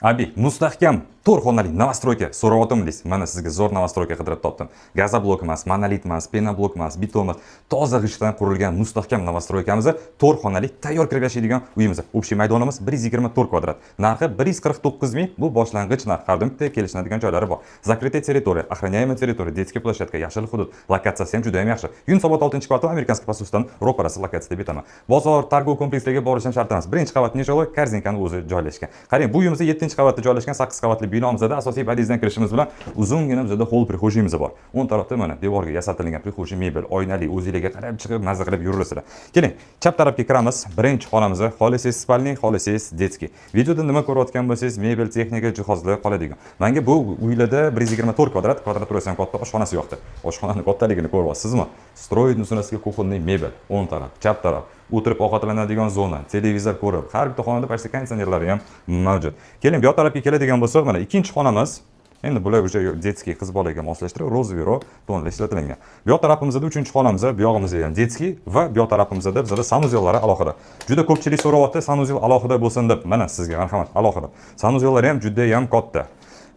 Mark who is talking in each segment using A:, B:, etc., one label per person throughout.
A: Abi, mustahkam to'rt xonali новостройка so'rayaptimi? Mana sizga zo'r новостройка qidirib topdim. Газоблок emas, monolit emas, пеноблок emas, beton emas. Toza g'ishtdan qurilgan mustahkam новостройка miz, to'rt xonali tayyor kirib yashaydigan uyimiz. Общий maydonimiz 124 kvadrat. Narxi 149 ming, bu boshlang'ich narx. Har doim bitta kelishinadigan joylari bor. Закрытая территория, охраняемая территория, детская площадка, yashil hudud. Lokatsiyasi ham juda ham yaxshi. Yunusobod 6-kvartal, Американский посольство dan ro'parasi lokatsiya deb aytaman. Bozor, торговый komplekslariga borish ham shart emas. Birinchi qavat нежилой, korzinkani o'zi joylashgan. Qarang, bu uyimiz 7-qavatda joylashgan 8 qavatli binomizda asosiy podyezddan kirishimiz bilan uzungina bizada холл, прихожий miz bor. O'ng tarafda mana devorga yasatilgan прихожий mebel, oynali, o'zingizga qarab chiqib mazza qilib yurasizlar. Keling, chap tarafga kiramiz. Birinchi xonamiz, xohlasangiz спальный, xohlasangiz детский. Videoda nima ko'rayotgan bo'lsangiz, mebel, texnika, jihozlar qoladigan. Menga bu uylarda 124 kvadrat, kvadraturasi ham katta, oshxonasi yoqdi. Oshxonani kattaligini ko'ryapsizmi? Встроенный zonasiga кухонный mebel, o'ng taraf, chap taraf, o'tirib ovqatlanadigan zona, televizor ko'rib, har bitta xonada почти konditsionerlari ham mavjud. Keling, bu yoq tarafga keladigan bo'lsak, mana ikkinchi xonamiz. Endi bular уже детский, qiz bolaga moslashtirib, розовый tonda ishlatilgan. Bu yoq tarafimizda uchinchi xonamiz, bu yog'imizda ham детский va bu yoq tarafimizda bizada санузел lari alohida. Juda ko'pchilik so'rayapti, санузел alohida bo'lsin deb. Mana sizga marhamat, alohida. Санузел lari ham juda ham katta.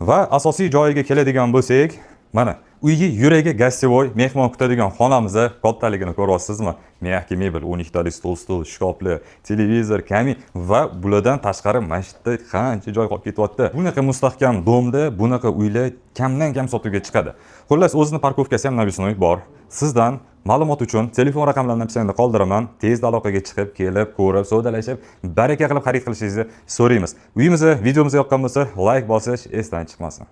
A: Va asosiy joyiga keladigan bo'lsak, mana uygi yuragi, гостевой, mehmon kutadigan xonamiz kattaligini ko'ryapsizmi? Мягкий mebel, 12 talik stol, stul, shkafli, televizor, kamin va bulardan tashqari mana shu yerda qancha joy qolib ketyapti. Bunaqa mustahkam дом da bunaqa uylar kamdan kam sotuvga chiqadi. Xullas, o'zini парковка si ham навесной bor. Sizdan ma'lumot uchun telefon raqamlarini описание da qoldiraman. Tezda aloqaga chiqib, kelib, ko'rib, savdolashib, baraka qilib xarid qilishingizni so'raymiz. Uyimizni, videomiz yoqqan bo'lsa, layk bosish esdan chiqmasin.